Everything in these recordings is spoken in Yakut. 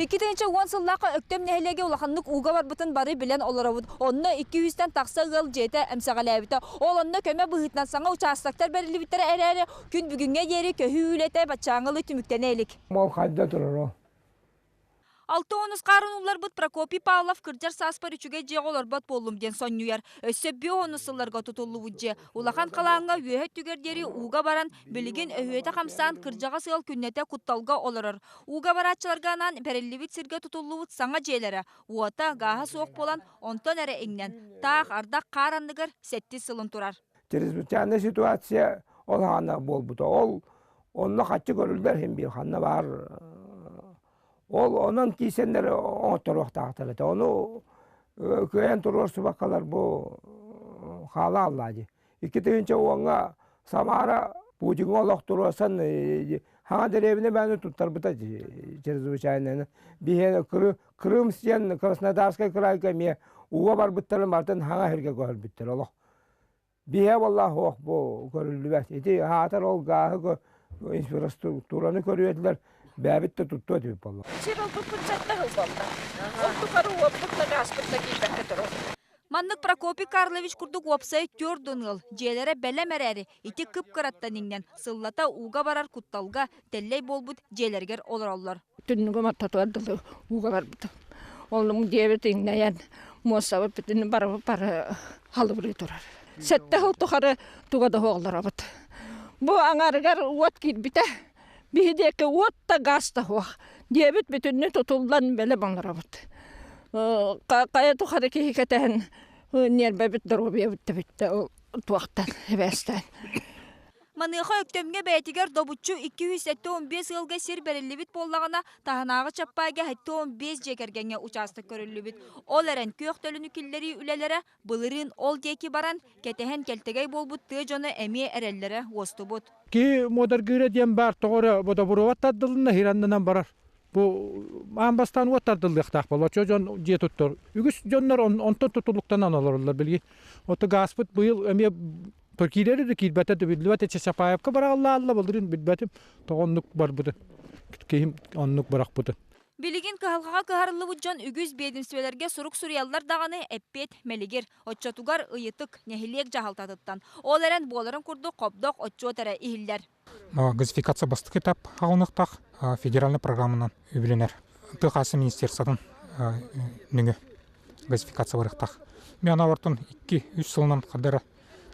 2010 сыллаахха Өктөм нэһилиэгэ улаханнык ууга барбытын бары билэн олоробут. Онно 200-тэн тахса ыал дьиэтэ эмсэҕэлээбитэ. Ол онно көмө быһыытынан саҥа учаастактар бэриллибиттэрэ эрээри, күн бүгүҥҥэ диэри көһүү үлэтэ баччааҥҥы ылыы түмүктэнэ илик. Мол хайда турар ол. 60 хаарын улларбыт Прокопий Павлов кырдьар сааспар үчүгэй дьиэҕэ олорбот буоллум диэн сонньуйар. Өссө 50 сылларга тутуллубут дьиэ улахан халааҥҥа үөһэ өттүгэр диэри ууга баран, билигин өһүөтэ хамсаан кырдьаҕас ыал күннэтэ кутталга олорор. Ууга барааччыларга анаан бэриллибит сиргэ тутуллубут саҥа дьиэлэрэ, уота, гааһа суох буолан, онтон эрэ иҥнэн, таах ардах хаар анныгар сэттис сылын турар. Чрезвычайная ситуация ол аана буолбута. Ол онно хаччы көрүллэр иһин биир ханна баар ол онон киисэннэр оҥотторуохтаахтар этэ. Ону кыайан туруорсубаккалар бу хаала аллаа дии. 2010-ҥа Самара Путиҥҥа олох туруорсан хаҥа дэриэбинэ бэйэни туттарбыта чрезвычайно. Биһиэнэ Крым диэн Краснодарскай кыраайга эмиэ ууга барбыттарын барытын хаҥа сиргэ көһөрбүттэр олох. Биһиэ буоллаах суох бу көрүллүбэт. Ити аатар ол гааһы инфраструктураны көрүөтүлэр бэйэбит да туттуо этибит буолла. Сир ылбыппыт сэттэ сыл буолла. Ол тухары уоппут да гааспыт да киирбэккэ турар. Маннык Прокопий Карлович курдук уопсай түөрт ыал дьиэлэрэ бэлэм эрээри, ити кып-кыраттан иҥнэн, сыллата ууга барар кутталга тэллэй буолбут дьиэлэригэр олороллор. Түннүгүм ортотугар дылы ууга барбытым. Оннум дьиэбит иҥнэйэн, муостабыт бүтүн барыбыт бары халыбырыы турар. Сэттэ сыл тухары туга да оһоллоробут. Бу аҥарыгар уот киирбитэ. Биһи диэки уот да гаас да суох. Дьиэбит бүтүннүү тутуллан бэлэм оҥоробут. Хайа тухары киһи кэтэһэн ньиэрбэбит доруобуйабыт да бүттэ ол туохтан эбээстээн. Маныаха Өктөмҥө бэйэтигэр добуччу 275 ыалга сир бэриллибит буоллаҕына, таһынааҕы Чаппаайга 75 дьиэ кэргэҥҥэ учаастак көрүллүбүт. Ол эрэн күөх төлөнү киллэрии үлэлэрэ Былырыын ол диэки баран, кэтэһэн кэлтэгэй буолбут тыа дьоно эмиэ эрэллэрэ уостубут. Киһи муодаргыыра диэн баар тоҕо эрэ бодобуруобат тардылынна сир аннынан барар. Бу аан бастаан уот тардыллыахтаах буолла. Оччо дьон дьиэ туттар. Үгүс дьоннор онтон тутулуктанан олороллор билигин. Ото гааспыт быйыл эмиэ киирэри да киирбэтэ да биллибэт. Чапаевка барааллаалла былырыын билбэтим. Тоҕо оннук барбытын. Киһим оннук бырахпытын. Билигин кыһалҕаҕа кыһарыллыбыт дьон үгүс биэдэмистибэлэргэ сурук суруйаллар даҕаны, эппиэт мэлигир. Оччотугар ыйытык, нэһилиэк дьаһалтатыттан. Ол эрэн буоларын курдук хобдох отчуот эрэ иһиллэр. Газификация бастакы этап аҕыныахтаах федеральнай программанан үбүлэнэр. Тыа хаһаайыстыба министерствотын нөҥүө газификация барыахтаах. Мен ана 2-3 сылынан хардара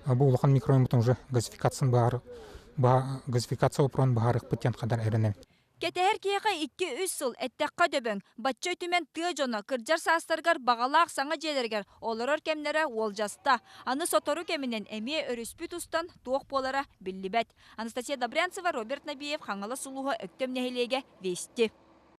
бу улахан микрорайонмутун уже газификацияны баһар газификация вопроһун баһарыахпыт диэн хадар эрэнэбин. Кэтэһэр киһиэхэ 2-3 сыл, эттэххэ дөбөҥ, бачча үтүмэн тыа дьоно кырдьар саастарыгар баҕалаах саҥа дьиэлэригэр олорор кэмнэрэ уолдьаста. Аны сотору кэминэн эмиэ өрүспүт устан туох буолара биллибэт. Анастасия Добрянцева, Роберт Набиев, Хаҥалас улууһа, Өктөм нэһилиэгэ, Вести.